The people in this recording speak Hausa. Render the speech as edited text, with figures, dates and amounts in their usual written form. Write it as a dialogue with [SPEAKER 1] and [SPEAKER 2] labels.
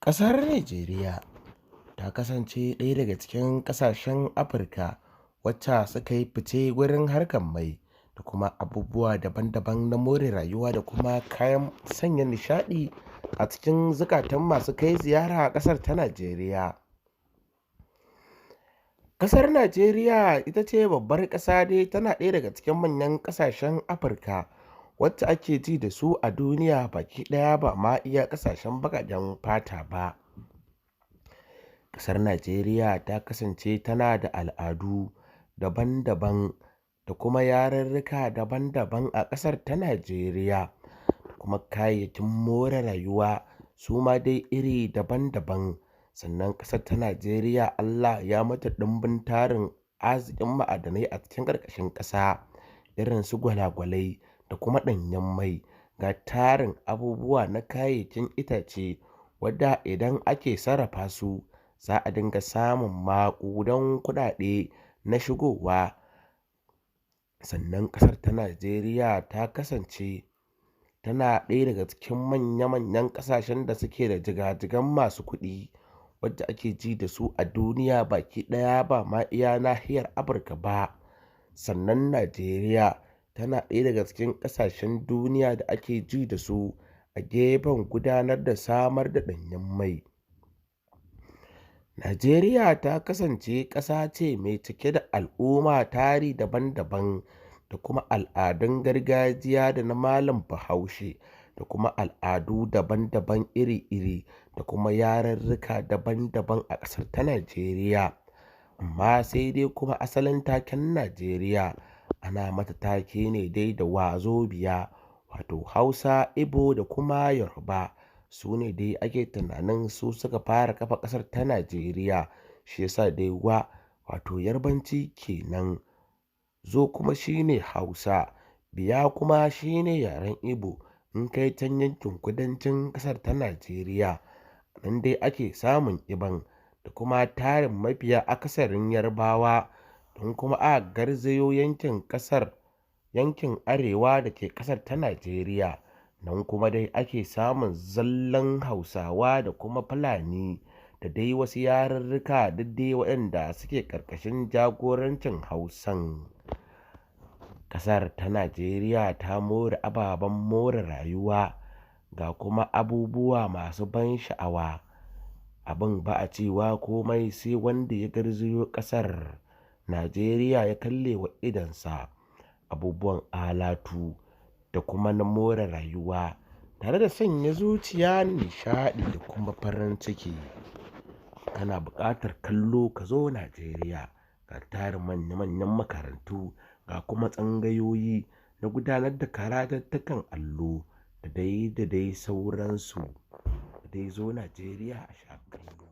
[SPEAKER 1] Ƙasar Nijeriya ta kasance ɗaya daga cikin ƙasashen Afirka wacce suka yi fice wurin harkar mai da kuma abubuwa daban-daban na more rayuwa da kuma kayan sanya nishaɗi a cikin zukatan masu kai ziyara a ƙasar ta Najeriya. Ƙasar Najeriya ita ce babbar ƙasa dai, tana ɗaya daga cikin manyan ƙasashen Afirka wacce ake ji da su a duniya baki ɗaya, ba ma iya ƙasashen baƙaƙen fata ba. Ƙasar Najeriya ta kasance tana da al'adu daban-daban da kuma yarurruka daban-daban a ƙasar ta Najeriya, da kuma kayayyakin more rayuwa su ma dai iri daban-daban. Sannan ƙasar ta Najeriya Allah ya mata ɗimbin tarin arzikin ma'adanai a cikin ƙarƙashin ƙasa, irin su gwalagwalai da kuma ɗanyen mai, ga tarin abubuwa na kayayyakin itace wadda idan ake sarrafa su za a dinga samun maƙudan kuɗaɗe na shigowa. Sannan ƙasar ta Najeriya ta kasance tana ɗaya daga cikin manya-manyan ƙasashen da suke da jigajigan masu kuɗi wadda ake ji da su a duniya baki ɗaya, ba ma iya nahiyar Afirka ba. Sannan Najeriya tana ɗaya daga cikin ƙasashen duniya da ake ji da su a gefen gudanar da samar da ɗanyen mai. Najeriya ta kasance ƙasa ce mai cike da al'umma tari daban-daban da kuma al'adun gargajiya da na malam Bahaushe da kuma al'adu daban-daban iri-iri da kuma yarurruka daban-daban a ƙasar ta Najeriya. Amma sai dai kuma asalin taken Najeriya ana mata take ne dai da Wazobia, wato Hausa, Igbo da kuma Yoruba. Su ne dai ake tunanin su suka fara kafa ƙasar ta Najeriya, shi yasa dai wa wato Yarbanci kenan, zo kuma shine Hausa, biya kuma shine yaren Igbo. In kai can yankin kudancin ƙasar ta Najeriya, nan dai ake samun Iban da kuma tarin mafiya akasarin Yarbawa. Don kuma a garzayo yankin ƙasar, yankin arewa da ke ƙasar ta Najeriya, nan kuma dai ake samun zallan Hausawa da kuma Fulani da dai wasu yarurruka, duk dai waɗanda suke ƙarƙashin jagorancin Hausan. Ƙasar ta Najeriya ta more ababen more rayuwa, ga kuma abubuwa masu ban sha'awa. Abin ba a cewa komai sai wanda ya garzayo ƙasar Najeriya ya kalle wa idonsa abubuwan alatu da kuma na more rayuwa, tare da sanya zuciya nishaɗi da kuma farin ciki. Kana buƙatar kallo, ka zo Najeriya, ga tarin manya-manyan makarantu, ga kuma tsangayoyi na gudanar da karatuttukan allo da dai sauransu. Dai zo Najeriya a sha kallo.